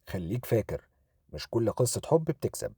خليك فاكر، مش كل قصة حب بتكسب،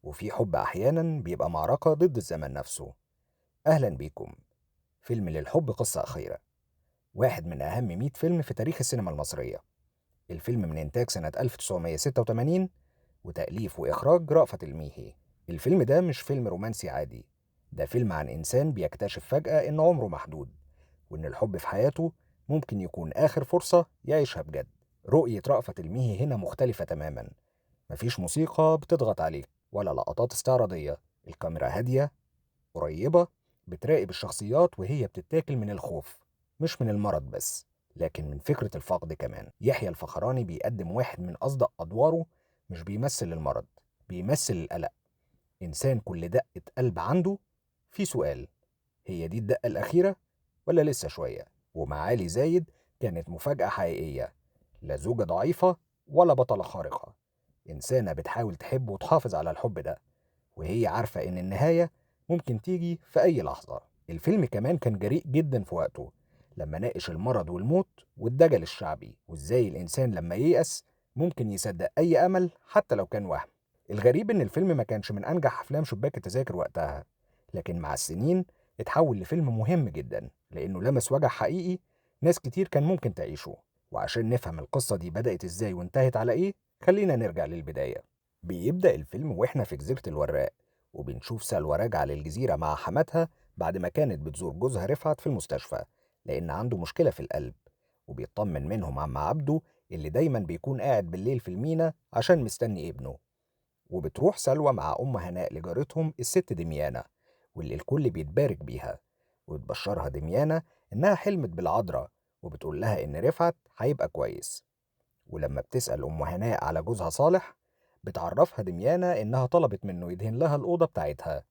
وفي حب أحيانا بيبقى معركة ضد الزمن نفسه. أهلا بيكم. فيلم للحب قصة أخيرة، واحد من أهم 100 فيلم في تاريخ السينما المصرية. الفيلم من إنتاج سنة 1986 وتأليف وإخراج رأفت الميهي. الفيلم ده مش فيلم رومانسي عادي، ده فيلم عن إنسان بيكتشف فجأة إن عمره محدود، وإن الحب في حياته ممكن يكون آخر فرصة يعيشها بجد. رؤية رأفت الميهي هنا مختلفة تماما، مفيش موسيقى بتضغط عليك ولا لقطات استعراضية، الكاميرا هادية قريبة بتراقب الشخصيات وهي بتتاكل من الخوف، مش من المرض بس، لكن من فكرة الفقد كمان. يحيى الفخراني بيقدم واحد من أصدق أدواره، مش بيمثل المرض، بيمثل القلق. إنسان كل دقة قلب عنده في سؤال، هي دي الدقة الأخيرة ولا لسه شوية؟ ومعالي زايد كانت مفاجأة حقيقية، لا زوجة ضعيفة ولا بطلة خارقة، إنسانة بتحاول تحب وتحافظ على الحب ده، وهي عارفة إن النهاية ممكن تيجي في أي لحظة. الفيلم كمان كان جريء جدا في وقته لما ناقش المرض والموت والدجل الشعبي، وإزاي الإنسان لما ييأس ممكن يصدق أي أمل حتى لو كان وهم. الغريب إن الفيلم ما كانش من أنجح أفلام شباك التذاكر وقتها، لكن مع السنين اتحول لفيلم مهم جدا لأنه لمس وجع حقيقي ناس كتير كان ممكن تعيشه. وعشان نفهم القصة دي بدأت إزاي وانتهت على إيه، خلينا نرجع للبداية. بيبدأ الفيلم وإحنا في جزيرة الوراق، وبنشوف سلوى راجعة للجزيرة مع حماتها بعد ما كانت بتزور جوزها رفعت في المستشفى لأن عنده مشكلة في القلب، وبيطمن منهم عم عبده اللي دايما بيكون قاعد بالليل في المينا عشان مستني ابنه. وبتروح سلوى مع أم هناء لجارتهم الست دميانة، واللي الكل بيتبارك بيها، وتبشرها دميانة إنها حلمت بالعذراء، وبتقول لها إن رفعت هيبقى كويس. ولما بتسأل أم هناء على جوزها صالح، بتعرفها دميانة إنها طلبت منه يدهن لها الأوضة بتاعتها،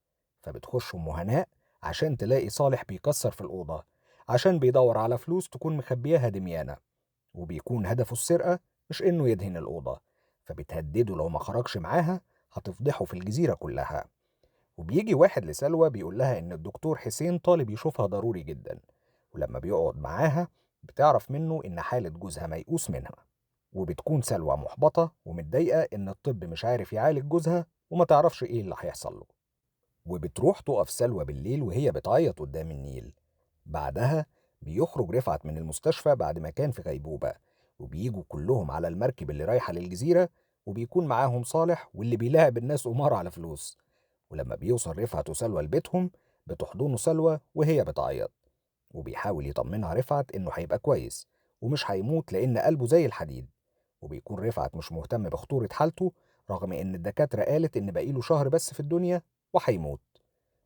فبتخش أم هناء عشان تلاقي صالح بيكسر في الأوضة عشان بيدور على فلوس تكون مخبياها دميانة، وبيكون هدفه السرقة مش إنه يدهن الأوضة، فبتهدده لو ما خرجش معاها هتفضحه في الجزيرة كلها. وبيجي واحد لسلوى بيقول لها إن الدكتور حسين طالب يشوفها ضروري جدا، ولما بيقعد معاها بتعرف منه إن حالة جوزها ميؤوس منها. وبتكون سلوى محبطة ومتضايقة إن الطب مش عارف يعالج جوزها وما تعرفش إيه اللي هيحصل له. وبتروح تقف سلوى بالليل وهي بتعيط قدام النيل. بعدها بيخرج رفعت من المستشفى بعد ما كان في غيبوبة، وبيجوا كلهم على المركب اللي رايحة للجزيرة، وبيكون معاهم صالح واللي بيلاعب الناس قمار على فلوس. ولما بيوصل رفعت وسلوى لبيتهم بتحضنه سلوى وهي بتعيط، وبيحاول يطمنها رفعت إنه هيبقى كويس ومش هيموت لأن قلبه زي الحديد. وبيكون رفعت مش مهتم بخطورة حالته رغم إن الدكاترة قالت إن باقيله شهر بس في الدنيا وهيموت،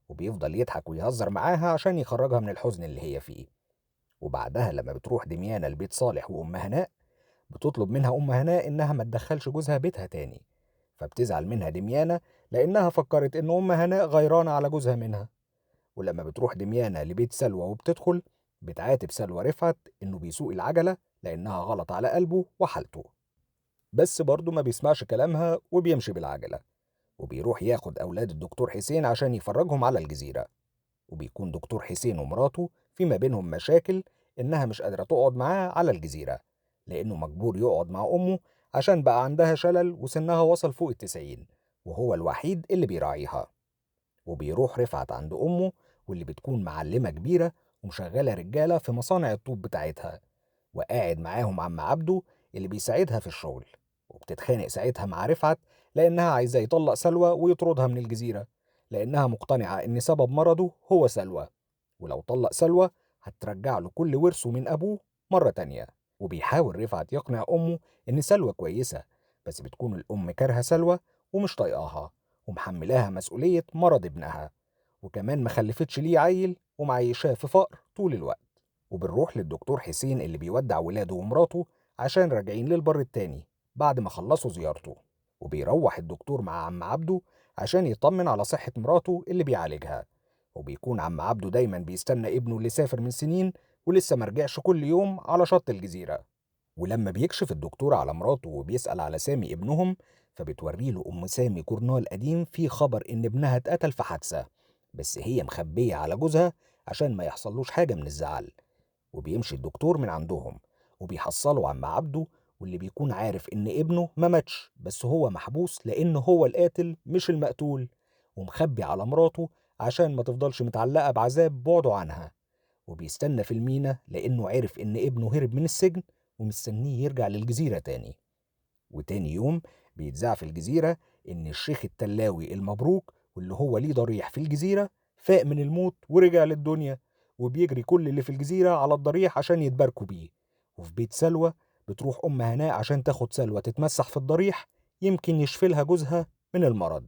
وبيفضل يضحك ويهزر معاها عشان يخرجها من الحزن اللي هي فيه. وبعدها لما بتروح دميانة لبيت صالح وأم هناء، بتطلب منها أم هناء إنها ما تدخلش جوزها بيتها تاني، فبتزعل منها دميانة لأنها فكرت إن أم هناء غيرانة على جوزها منها. ولما بتروح دميانة لبيت سلوى وبتدخل، بتعاتب سلوى رفعت إنه بيسوق العجلة لأنها غلط على قلبه وحالته، بس برضه ما بيسمعش كلامها وبيمشي بالعجلة، وبيروح ياخد أولاد الدكتور حسين عشان يفرجهم على الجزيرة. وبيكون دكتور حسين ومراته في ما بينهم مشاكل إنها مش قادرة تقعد معاه على الجزيرة لأنه مجبور يقعد مع أمه عشان بقى عندها شلل وسنها وصل فوق 90، وهو الوحيد اللي بيراعيها. وبيروح رفعت عند أمه واللي بتكون معلمة كبيرة ومشغلة رجالة في مصانع الطوب بتاعتها، وقاعد معاهم عم عبده اللي بيساعدها في الشغل. وبتتخانق ساعتها مع رفعت لأنها عايزة يطلق سلوى ويطردها من الجزيرة، لأنها مقتنعة إن سبب مرضه هو سلوى، ولو طلق سلوى هترجع له كل ورثه من أبوه مرة تانية. وبيحاول رفعت يقنع أمه إن سلوى كويسة، بس بتكون الأم كارهة سلوى ومش طايقاها ومحملاها مسؤولية مرض ابنها، وكمان ما خلفتش ليه عيل ومعيشاه في فقر طول الوقت. وبنروح للدكتور حسين اللي بيودع ولاده ومراته عشان راجعين للبر التاني بعد ما خلصوا زيارته. وبيروح الدكتور مع عم عبده عشان يطمن على صحة مراته اللي بيعالجها، وبيكون عم عبده دايما بيستنى ابنه اللي سافر من سنين ولسه مرجعش كل يوم على شط الجزيرة. ولما بيكشف الدكتور على مراته وبيسأل على سامي ابنهم، فبتوري له أم سامي جورنال قديم فيه خبر إن ابنها اتقتل في حادثة، بس هي مخبية على جوزها عشان ما يحصلوش حاجة من الزعل. وبيمشي الدكتور من عندهم وبيحصلوا عم عبده واللي بيكون عارف إن ابنه ما ماتش بس هو محبوس لأنه هو القاتل مش المقتول، ومخبي على مراته عشان ما تفضلش متعلقة بعذاب بعده عنها، وبيستنى في المينا لأنه عرف إن ابنه هرب من السجن ومستنيه يرجع للجزيرة تاني. وتاني يوم بيتذاع في الجزيرة إن الشيخ التلاوي المبروك واللي هو ليه ضريح في الجزيرة فاق من الموت ورجع للدنيا، وبيجري كل اللي في الجزيرة على الضريح عشان يتباركوا بيه. وفي بيت سلوى بتروح أم هناء عشان تاخد سلوى تتمسح في الضريح يمكن يشفلها جوزها من المرض،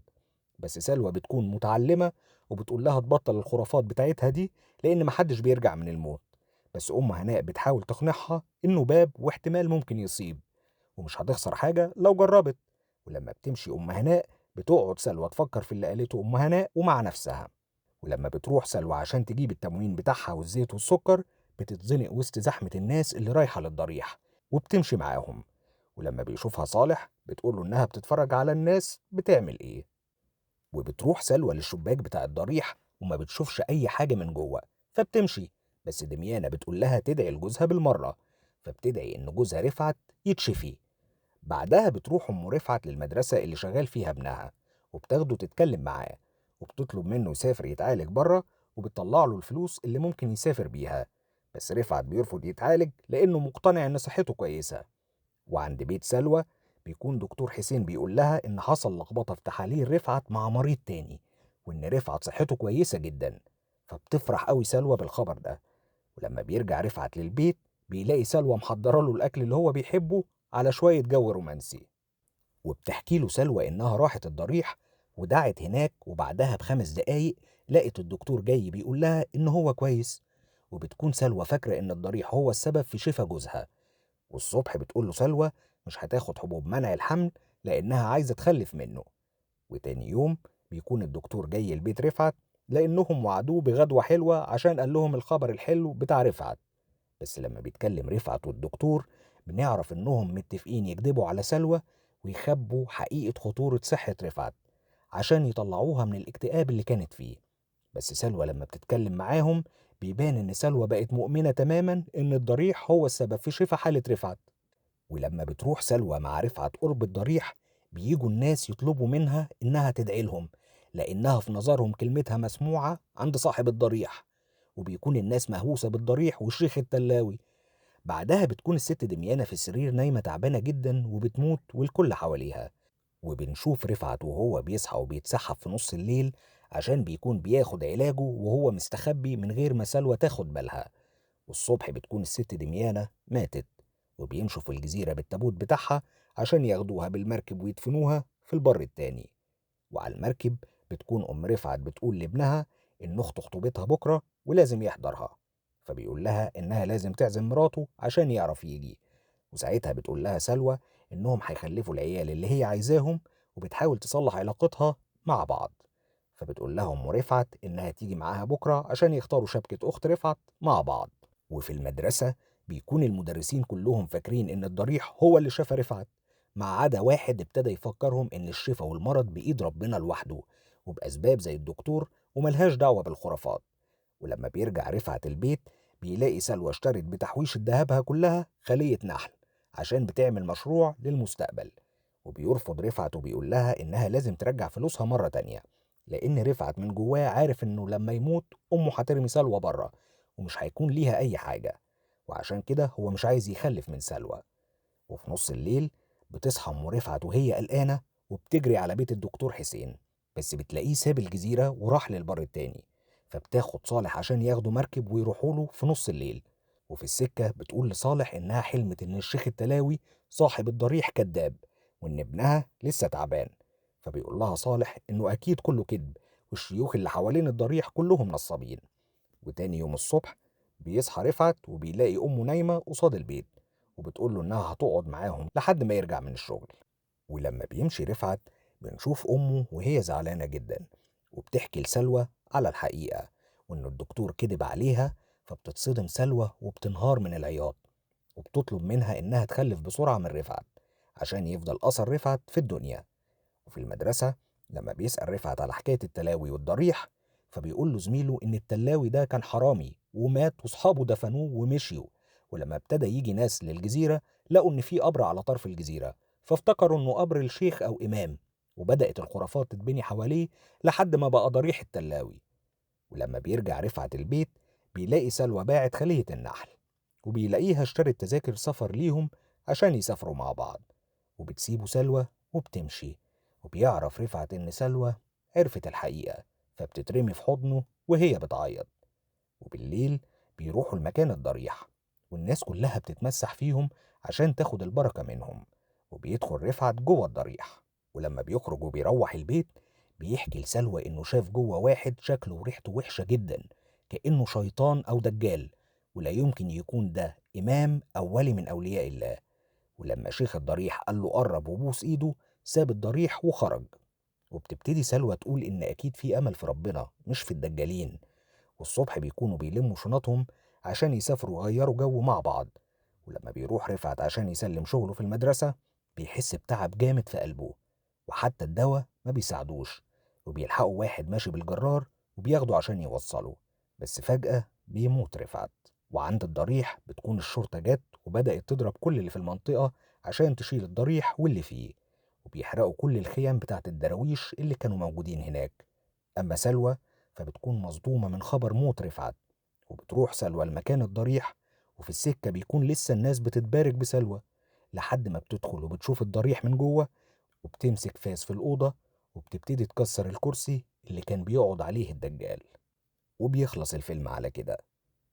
بس سلوى بتكون متعلمة وبتقول لها تبطل الخرافات بتاعتها دي لأن محدش بيرجع من الموت. بس أم هناء بتحاول تقنعها إنه باب واحتمال ممكن يصيب ومش هتخسر حاجة لو جربت. ولما بتمشي أم هناء بتقعد سلوى تفكر في اللي قالته أم هناء ومع نفسها. ولما بتروح سلوى عشان تجيب التموين بتاعها والزيت والسكر بتتزنق وسط زحمة الناس اللي رايحة للضريح وبتمشي معاهم. ولما بيشوفها صالح بتقوله إنها بتتفرج على الناس بتعمل إيه. وبتروح سلوى للشباك بتاع الضريح وما بتشوفش أي حاجة من جوه فبتمشي، بس دميانة بتقول لها تدعي لجوزها بالمرة، فبتدعي إن جوزها رفعت يتشفي. بعدها بتروح أم رفعت للمدرسة اللي شغال فيها ابنها وبتاخده تتكلم معاه وبتطلب منه يسافر يتعالج بره وبتطلع له الفلوس اللي ممكن يسافر بيها، بس رفعت بيرفض يتعالج لأنه مقتنع إن صحته كويسة. وعند بيت سلوى بيكون دكتور حسين بيقول لها إن حصل لخبطة في تحاليل رفعت مع مريض تاني وإن رفعت صحته كويسة جدا، فبتفرح قوي سلوى بالخبر ده. ولما بيرجع رفعت للبيت بيلاقي سلوى محضرة له الأكل اللي هو بيحبه على شوية جو رومانسي. وبتحكي له سلوى إنها راحت الضريح ودعت هناك، وبعدها ب5 دقايق لقت الدكتور جاي بيقول لها إن هو كويس، وبتكون سلوى فاكرة إن الضريح هو السبب في شفا جوزها. والصبح بتقول له سلوى مش هتاخد حبوب منع الحمل لأنها عايزة تخلف منه. وتاني يوم بيكون الدكتور جاي البيت رفعت لأنهم وعدوه بغدوة حلوة عشان قال لهم الخبر الحلو بتاع رفعت، بس لما بيتكلم رفعت والدكتور بنعرف إنهم متفقين يكذبوا على سلوى ويخبوا حقيقة خطورة صحة رفعت عشان يطلعوها من الاكتئاب اللي كانت فيه. بس سلوى لما بتتكلم معاهم بيبان إن سلوى بقت مؤمنة تماما إن الضريح هو السبب في شفا حالة رفعت. ولما بتروح سلوى مع رفعت قرب الضريح بيجوا الناس يطلبوا منها إنها تدعي لهم لأنها في نظرهم كلمتها مسموعة عند صاحب الضريح، وبيكون الناس مهووسة بالضريح والشيخ التلاوي. بعدها بتكون الست دميانة في السرير نايمة تعبانة جدا وبتموت والكل حواليها. وبنشوف رفعت وهو بيصحى وبيتسحب في نص الليل عشان بيكون بياخد علاجه وهو مستخبي من غير ما سلوى تاخد بالها. والصبح بتكون الست دميانة ماتت، وبيمشوا في الجزيرة بالتابوت بتاعها عشان ياخدوها بالمركب ويدفنوها في البر التاني. وعلى المركب بتكون أم رفعت بتقول لابنها إن أخته خطوبتها بكرة ولازم يحضرها، فبيقول لها إنها لازم تعزم مراته عشان يعرف يجي. وساعتها بتقول لها سلوى إنهم هيخلفوا العيال اللي هي عايزاهم، وبتحاول تصلح علاقتها مع بعض. فبتقول لها أم رفعت إنها تيجي معاها بكرة عشان يختاروا شبكة أخت رفعت مع بعض. وفي المدرسة بيكون المدرسين كلهم فاكرين إن الضريح هو اللي شفى رفعت، ما عدا واحد ابتدى يفكرهم إن الشفا والمرض بإيد ربنا لوحده وبأسباب زي الدكتور وملهاش دعوة بالخرافات. ولما بيرجع رفعت البيت بيلاقي سلوى اشترت بتحويشة ذهبها كلها خلية نحل عشان بتعمل مشروع للمستقبل. وبيرفض رفعت وبيقول لها إنها لازم ترجع فلوسها مرة تانية، لأن رفعت من جواه عارف إنه لما يموت أمه هترمي سلوى بره ومش هيكون ليها أي حاجة، وعشان كده هو مش عايز يخلف من سلوى. وفي نص الليل بتصحى أم رفعت وهي قلقانة وبتجري على بيت الدكتور حسين، بس بتلاقيه ساب الجزيرة وراح للبر التاني، فبتاخد صالح عشان ياخدوا مركب ويروحوا له في نص الليل. وفي السكة بتقول لصالح إنها حلمت إن الشيخ التلاوي صاحب الضريح كذاب وإن ابنها لسه تعبان، فبيقول لها صالح إنه أكيد كله كذب والشيوخ اللي حوالين الضريح كلهم نصابين. وتاني يوم الصبح بيصحى رفعت وبيلاقي أمه نايمة قصاد البيت، وبتقول له إنها هتقعد معاهم لحد ما يرجع من الشغل. ولما بيمشي رفعت بنشوف أمه وهي زعلانة جدا وبتحكي لسلوى على الحقيقة وإن الدكتور كذب عليها، فبتتصدم سلوى وبتنهار من العياط، وبتطلب منها إنها تخلف بسرعة من رفعت عشان يفضل أثر رفعت في الدنيا. وفي المدرسة لما بيسأل رفعت على حكاية التلاوي والضريح، فبيقول له زميله إن التلاوي ده كان حرامي ومات وصحابه دفنوه ومشيوا، ولما ابتدى يجي ناس للجزيرة لقوا إن في قبر على طرف الجزيرة، فافتكروا إنه قبر الشيخ أو إمام، وبدأت الخرافات تتبني حواليه لحد ما بقى ضريح التلاوي. ولما بيرجع رفعت البيت بيلاقي سلوى باعت خلية النحل، وبيلاقيها اشترت تذاكر سفر ليهم عشان يسافروا مع بعض، وبتسيبه سلوى وبتمشي. وبيعرف رفعت إن سلوى عرفت الحقيقة، فبتترمي في حضنه وهي بتعيط. وبالليل بيروحوا المكان الضريح، والناس كلها بتتمسح فيهم عشان تاخد البركة منهم، وبيدخل رفعت جوه الضريح. ولما بيخرج وبيروح البيت بيحكي لسلوى إنه شاف جوه واحد شكله وريحته وحشة جدا، كأنه شيطان أو دجال، ولا يمكن يكون ده إمام أو ولي من أولياء الله. ولما شيخ الضريح قال له قرب وبوس إيده، ساب الضريح وخرج. وبتبتدي سلوى تقول إن أكيد في أمل في ربنا مش في الدجالين. والصبح بيكونوا بيلموا شنطهم عشان يسافروا ويغيروا جو مع بعض. ولما بيروح رفعت عشان يسلم شغله في المدرسة بيحس بتعب جامد في قلبه، وحتى الدواء ما بيساعدوش، وبيلحقوا واحد ماشي بالجرار وبياخده عشان يوصله، بس فجأة بيموت رفعت. وعند الضريح بتكون الشرطة جت وبدأت تضرب كل اللي في المنطقة عشان تشيل الضريح واللي فيه، وبيحرقوا كل الخيام بتاعت الدراويش اللي كانوا موجودين هناك. أما سلوى فبتكون مصدومة من خبر موت رفعت، وبتروح سلوى لمكان الضريح، وفي السكة بيكون لسه الناس بتتبارك بسلوى لحد ما بتدخل وبتشوف الضريح من جوه، وبتمسك فاس في الأوضة وبتبتدي تكسر الكرسي اللي كان بيقعد عليه الدجال. وبيخلص الفيلم على كده.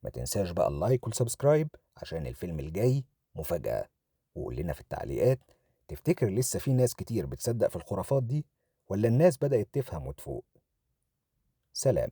ما تنساش بقى ال like وال subscribe عشان الفيلم الجاي مفاجأة. وقول لنا في التعليقات، تفتكر لسه في ناس كتير بتصدق في الخرافات دي، ولا الناس بدأت تفهم وتفوق؟ سلام.